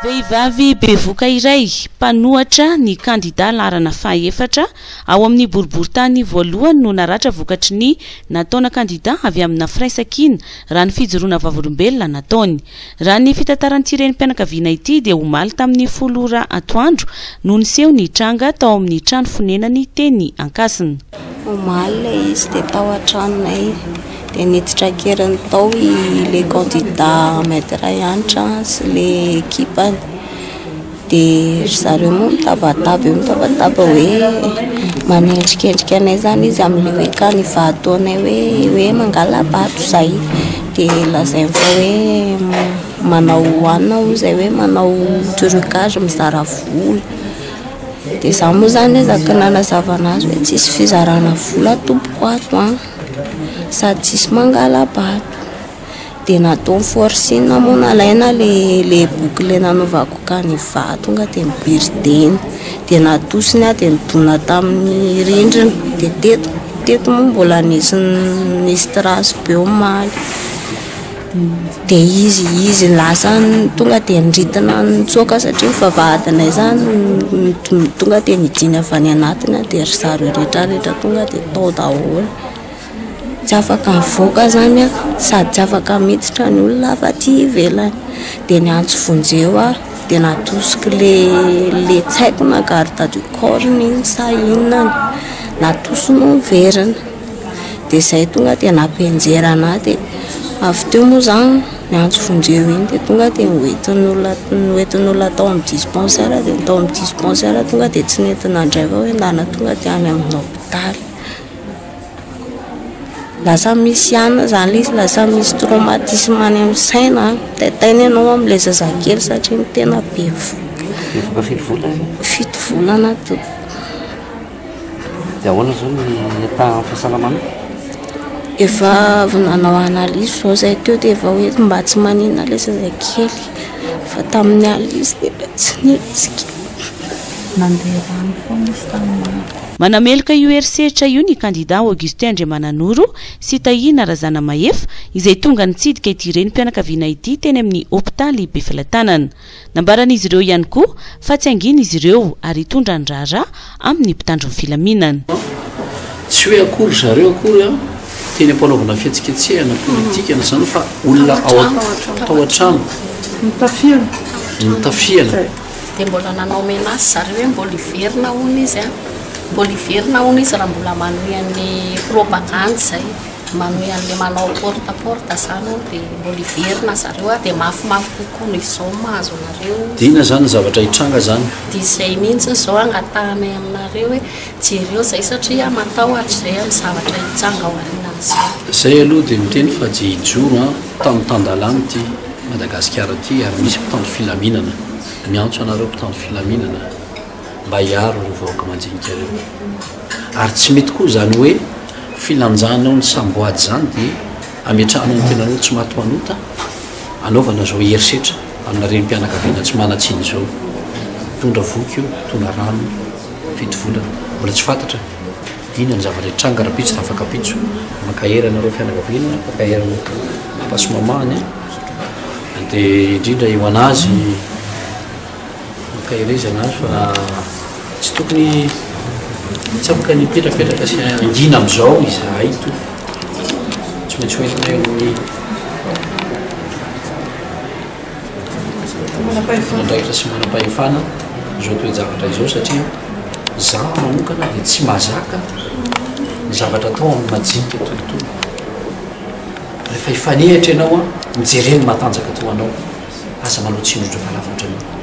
Vehivavy bevoka iray, mpanohatra ny kandida laharana fahaefatra ao amin'ny boriborintany voalohany no naratra vokatry ny nataona kandida avy amina firaisankina raha ny fijoroana vavolombelona nataony. Raha ny fitantaran'ity renim-pianakaviana ity dia omaly tamin'ny folo ora atoandro no niseho ny tranga tao amin'ny trano fonenany teny Ankasina. Omaly ilay izy dia tao an-tranonay dia niditra an-keriny tao ilay candidat Maître Hanitra sy ilay ekipany. Dia ry zareo moa mitabataba eo mitabataba hoe manendrikendrika anay izany izy amin'ilay hoe ka ny vahataonay hoe hoe mangala-bato izay. Dia lazainy fa hoe manao hohanina hono izay hoe manao trucage mizara vola. Dia izaho moa izany niezaka nanazava an'azy hoe tsisy fizarana vola tompoko ato an, sady tsisy mangala-bato. Dia nataony forcing moa nalaina le le boky le nanaovako canevas tonga dia nibirideny, dia natosiny aho dia nidona tamin'ny rindrina, dia teto teto moa mbola nisy nisy trace be omaly, dia izy izy lasa tonga dia niritina nitsoaka satria ny vavahadinay zany tonga dia nidina avy any anatiny dia ry zareo rehetra rehetra tonga dia tao daholo. Tsy afaka mivoaka zany aho sady tsy afaka miditra ny olona avy aty ivelany. Dia niantso vonjeo aho, dia natosiky le le tsy haiko na garde du corps-ny iny sa inona, natosiny ho niverina. Dia izay tonga dia nampianjera an'ahy dia avy teo moa zany niantso vonjeo iny dia tonga dia noentin'olona noentin'olona tao amin'ny dispensaire dia ny tao amin'ny dispensaire tonga dia tsy nety nandray fa hoe ndana tonga dia any amin'ny hopitaly. Lasa misy ihany zany ilay izy, lasa misy traumatisme any amin'ny saina, mitaintaina ianao amin'ilay zazakely satria ny tena bevohoka. Bevohoka firy volana izy? Fito volana tompoko. Dia ahoana izao ny état amin'ny fahasalamana? Efa avy nanao analyse izao izahay teo dia efa hoe mba tsy maninona ilay zazakely fa tamin'ny alina izy dia tsy nihetsika. Nandeha rano foana izy tamin'ny alina. Manameloka io herisetra io ny kandida Augustin Andriamananoro sy Tahiana Razanamahefa izay tonga nitsidika ity renim-pianakaviana ity teny amin'ny hopitaly Befelatanana. Nambaran'izy ireo ihany koa fa tsy hangina izy ireo ary hitondra ny raharaha amin'ny mpitandro ny filaminana. Tsy hoe akory zareo akory an, teny am-panaovana fihetsiketsehana politika na izany fa olona ao tao an-trano. Notafihana. Notafihana. Dia mbola nanao menace zareo hoe mbola hiverina hono izy an, mbola hiverina hono izy raha mbola manohy an'ny propagande izay, manohy an'ilay manao porte à porte izany hono dia mbola hiverina zareo an, dia mafimafy kokoa noho izao ny mahazo anareo. Dia inona izany ny zavatra hitranga izany? Dia izay mihitsy izao angatahanay aminareo hoe jereo izay satria matahotra izay amin'ny zavatra hitranga ao aorianan'izao. Izay aloha dia miteny fa tsy hijoro an, tany tan-dalàna ity Madagasikara ity ary misy mpitandro filaminana. Miantso anareo mpitandro filaminana mba hiaro ireo vahoaka manjinika ireo. Ary tsy mety koa izany hoe filanjanao ny samboady izany dia ametrahanao ny tenanao tsy maty manota anaovana izao herisetra amina renim-pianakaviana tsy manan-tsiny izao. Mitondra voky io, mitondra rano 7 volana. Mbola tsy fantatra inona ny zavatra hitranga rahampitso na afak'ampitso. Mankahery anareo fianakaviana, mankahery anao papa sy maman any. Dia indrindra eo anazy ankaherezana azy fa tsy tokony tsy afaka ny hipetrapetraka sy hangina amin'izao izahay tompoko. Tsy maintsy hoentina eo amin'ny andraikitra sy manam-pahefana izao toe-javatra izao satria izaho manokana dia tsy mahazaka ny zavatra atao amin'ny majinika toy itony. Rehefa hifanehatra ianao an, mijere ny matanjaka toa anao. Aza manao tsindrondro valavo ohatran'io.